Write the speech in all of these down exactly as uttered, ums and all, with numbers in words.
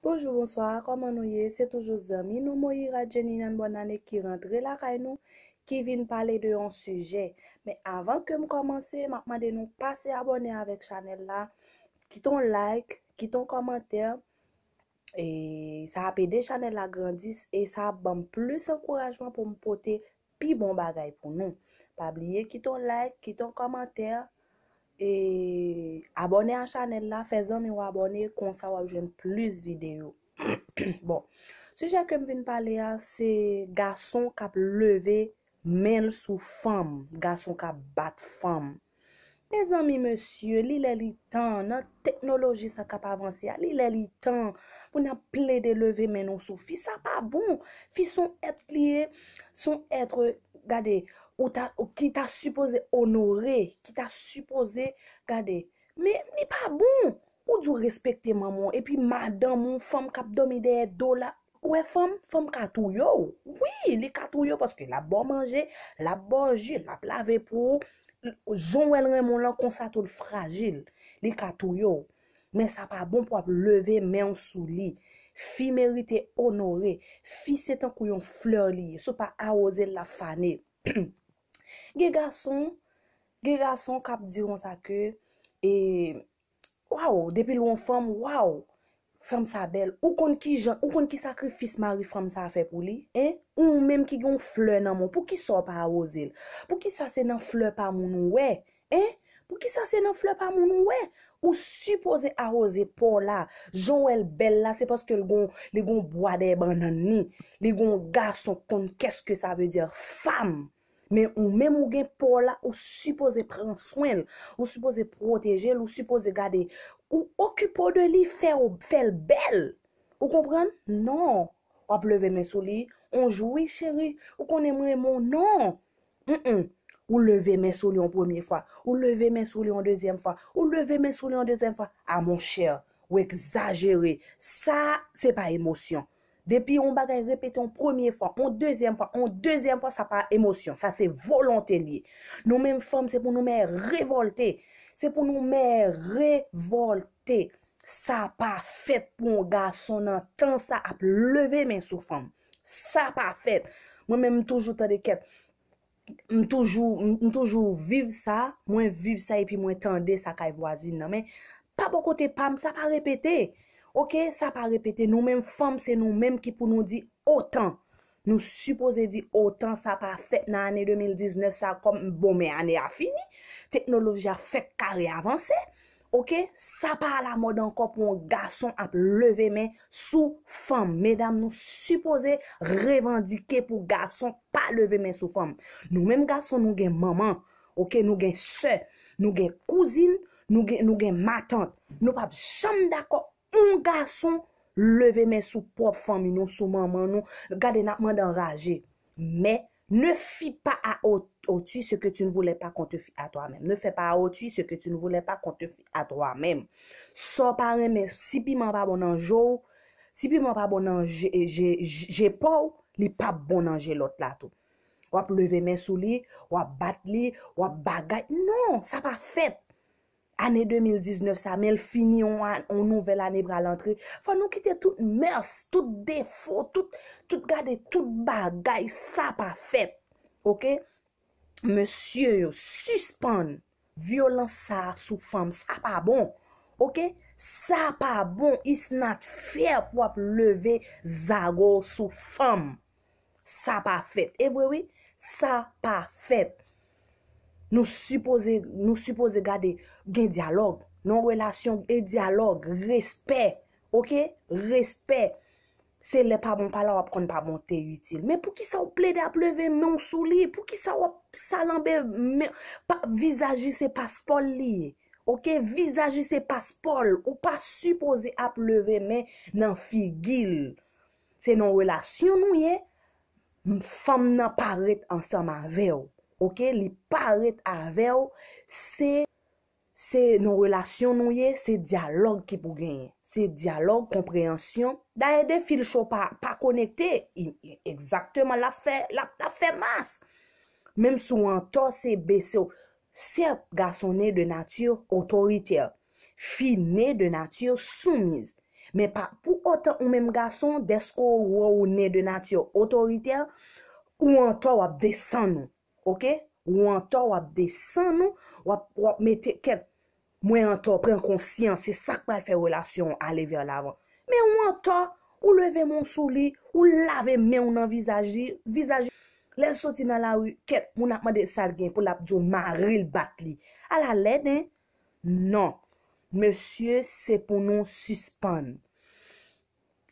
Bonjou, bonswa, kòman nou ye? Se toujou zanmi nou Moira Jenny Nan Bòn Ane ki rantre lakay nou, ki vin pale de yon sijè. Men avan ke m kòmanse, m ap mande nou pase abòne avèk chanèl la, kite yon like, kite yon kòmantè. E sa ap ede chanèl la grandis e sa ap ban m plis ankourajman pou m pote pi bon bagay pou nou. Pa bliye kite yon like, kite yon kòmantè, e abòne a chanèl la, fè zanmi w abòne, konsa w ap jwenn plis videyo. Bon, sijè ke m vin pale a, se gason k ap leve men l sou fanm, gason k ap bat fanm. Mezanmi, mesye, li lè li tan, nan teknoloji sa k ap avanse a, li lè li tan pou n ap plede leve men nou sou fi. Sa pa bon. Fi se yon èt li ye, se yon èt, gade, ou ta, ou, ki ta sipoze onore, ki ta sipoze, gade, men li pa bon. Ou di w respekte manman w, epi madanm ou, fanm k ap dòmi dèyè do la, ou wè fanm, fanm ka touye w. Wi, li ka touye w paske l ap ba w manje, l ap ba w ji, l ap lave pou ou. Jan w wè l renmen w lan, konsa tou l frajil. Li ka touye w. Men sa pa bon pou w ap leve men w sou li. Fi merite onore. Fi se tankou yon flè li ye. Si w pa awoze l, l ap fane. Gen gason, gen gason k ap di konsa ke, e, waw, depi l wè yon fanm, waw, fanm sa bèl. Ou konn ki jan, ou konn ki sakrifis mari fanm sa fè pou li, en? Ou menm ki gen yon flè nan men w, poukisa w pa awoze l? Poukisa se nan flè pa moun ou wè, en? Poukisa se nan flè pa moun ou wè? Ou sipoze awoze pa w la. Jan w wè l bèl la, se paske l gon, li gon bwa dèyè bannann li. Li gon gason k konn qu'est-ce que ça veut dire femme. Men ou menm ou gen pa w la, ou sipoze pran swen l, ou sipoze pwoteje l, ou sipoze gade, ou okipe w de li, fè w, fè l bèl. Ou konprann? Non. W ap leve men sou li, on jou, wi cheri, ou konnen m renmen w. Non. Mm-mm. Ou leve men sou li yon premye fwa, ou leve men sou li yon dezyèm fwa, ou leve men sou li yon dezyèm fwa. A monchè, ou egzajere. Sa, se pa emosyon. Depi yon bagay repete yon premye fwa, yon dezyèm fwa, yon dezyèm fwa, sa pa emosyon, sa se volonte li ye. Nou menm fanm, se pou nou mè revòlte. Se pou nou mè revòlte. Sa pa fèt pou yon gason nan tan sa ap leve men sou fanm. Sa pa fèt. Mwen menm, m toujou tande kèt. M toujou, m, m toujou viv sa, mwen viv sa epi mwen tande sa kay vwazin nan. Men, pa bò kote pa m, sa pa repete. Oke, sa pa repete. Nou menm fanm, se nou menm ki pou nou di otan. Nou sipoze di otan, sa pa fèt nan ane de mil diznèf sa, kòm bon, men ane a fini. Teknoloji a fèk kare avanse. Oke, sa pa alamòd ankò pou yon gason ap leve men sou fanm. Medam, nou sipoze revandike pou gason pa leve men sou fanm. Nou menm gason, nou gen manman, oke, nou gen sè, nou gen kouzin, nou gen, nou gen matant. Nou p ap janm dakò yon gason leve men sou pwòp fanmi nou, sou manman nou. Gade, n ap mande anraje. Mais ne fie pas à au- autrui ce que tu ne voulais pas qu'on te fie à toi-même. Ne fais pas à autrui ce que tu ne voulais pas qu'on te fie à toi-même. Sa w pa renmen, si piman pa bon nan je w, si piman pa bon nan je, je, je pa w, li p ap bon nan je lòt la tou. W ap leve men sou li, w ap bat li, w ap bagay. Non, sa pa fèt. Ane de mil diznèf sa, men l fini, yon, a- yon nouvèl ane pral antre. Fò nou kite tout mès, tout defo, tout, tout gade, tout bagay, sa pa fèt. Oke? Mesye yo, sispann vyolans sa a sou fanm. Sa pa bon. Oke? Sa pa bon. It's not fair pou w ap leve zago sou fanm. Sa pa fèt. E vre wi, sa pa fèt. Nou sipoze, nou sipoze gade, gen dyalòg. Nan relasyon, e dyalòg, respè. Oke? Respè. Se lè pa bon pa la w ap konn pa bon te itil. Men poukisa w plede ap leve men w sou li? Poukisa w ap salanbe men, pa, vizaj li se paspò l li ye? Oke? Vizaj li se paspò l. Ou pa sipoze ap leve men nan figi l. Se nan relasyon nou ye, m- fanm nan pa ret ansanm avè w. Oke? Li pa ret avè w. Se, se nan relasyon nou ye, se dyalòg ki pou genyen. Se dyalòg, konpreyansyon. Dayè, de fil cho pa, pa konekte. I- i- egzakteman, l ap fè, l ap, l ap fè mas. Menm si w antò, se bese w. Certes, garçon naît de nature autoritaire, fille née de nature soumise. Men pa pou otan ou menm gason, dèske ou wè ou ne de nati otoritè, ou antò w ap desann ou. Oke? Ou antò w ap desann ou, w ap, w ap mete kèt, mwen antò, pran konsyans, se sa k pral fè relasyon an ale vè lavan. Men ou antò, ou leve men w sou li, ou lave men w nan vizaj li, vizaj li. Lè l soti nan lari, kèt, moun ap mande sa l gen pou l ap di w mari l bat li. Ala lèd, en? Non. Mesye, se pou nou sispann.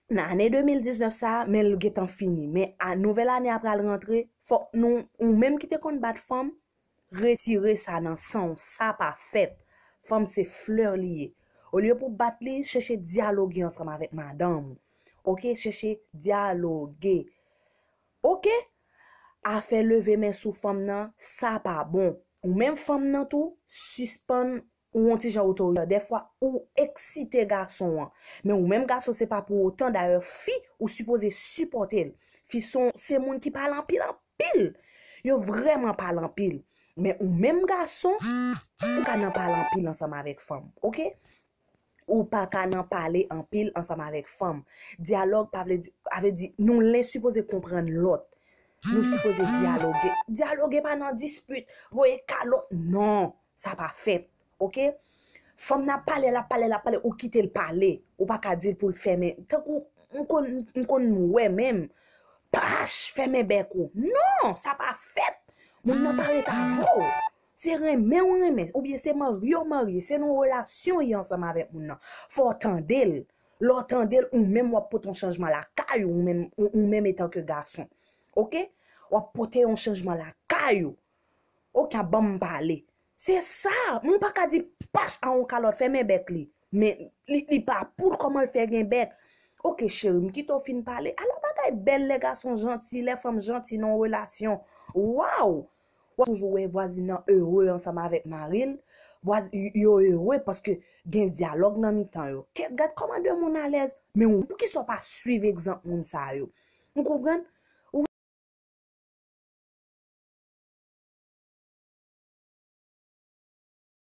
Nan ane de mil diznèf sa a, men l gentan fini. Men a nouvèl ane a pral rantre, fòk nou, ou menm ki te konn bat fanm, retire sa nan san w, sa pa fèt. Fanm se flè li ye. Olye pou bat li, chèche dyaloge ansanm avèk madanm ou. Oke, chèche dyaloge. Oke? Afè leve men sou fanm nan, sa pa bon. Ou menm fanm nan tou, sispann ou yon ti jan otoritè. Dèfwa, ou eksite gason an. Men ou menm gason, se pa pou otan. Dayè, fi, ou sipoze sipòte l. Fi se, se moun ki pale anpil, anpil. Yo vrèman pale anpil. Men ou menm gason, ou ka nan pale anpil ansanm avèk fanm. Oke? Ou pa ka nan pale anpil ansanm avèk fanm. Dyalòg pa vle di, pa vle di, nou len sipoze konprann lòt. Nou sipoze dyaloge. Dyaloge pa nan dispit, voye kalòt. Non, sa pa fèt. Oke? Fanm nan ap pale, l ap pale, l ap pale, ou kite l pale. Ou pa ka di l pou l fèmen. Tankou m konn, m konn wè menm. Pach, fèmen bèk ou. Non, sa pa fèt. Moun nan pa ret avè w. Se renmen w renmen, oubyen se marye w marye, se nan yon relasyon w ye ansanm avèk moun nan. Fò w tande l. Lè w tande l, ou menm w ap pote yon chanjman lakay ou, ou menm, ou, ou menm etanke gason. Oke? W ap pote yon chanjman lakay ou. Oke, ban m pale. Se sa, moun pa ka di pach a yon kalòt, fèmen bèk li. Men li, li pa pou l, kòman l fè gen bèk. Oke, cheri, m kite w fin pale. Ala bagay bèl lè gason janti, lè fanm janti nan yon relasyon. Waw! W ap toujou wè vwazin nan ere ansanm avèk mari l. Vwaz-, yo ere paske gen dyalòg nan mitan yo. Kè, gad kòman de moun alèz. Men ou, poukisa w pa swiv egzanp moun sa yo? Ou konprann?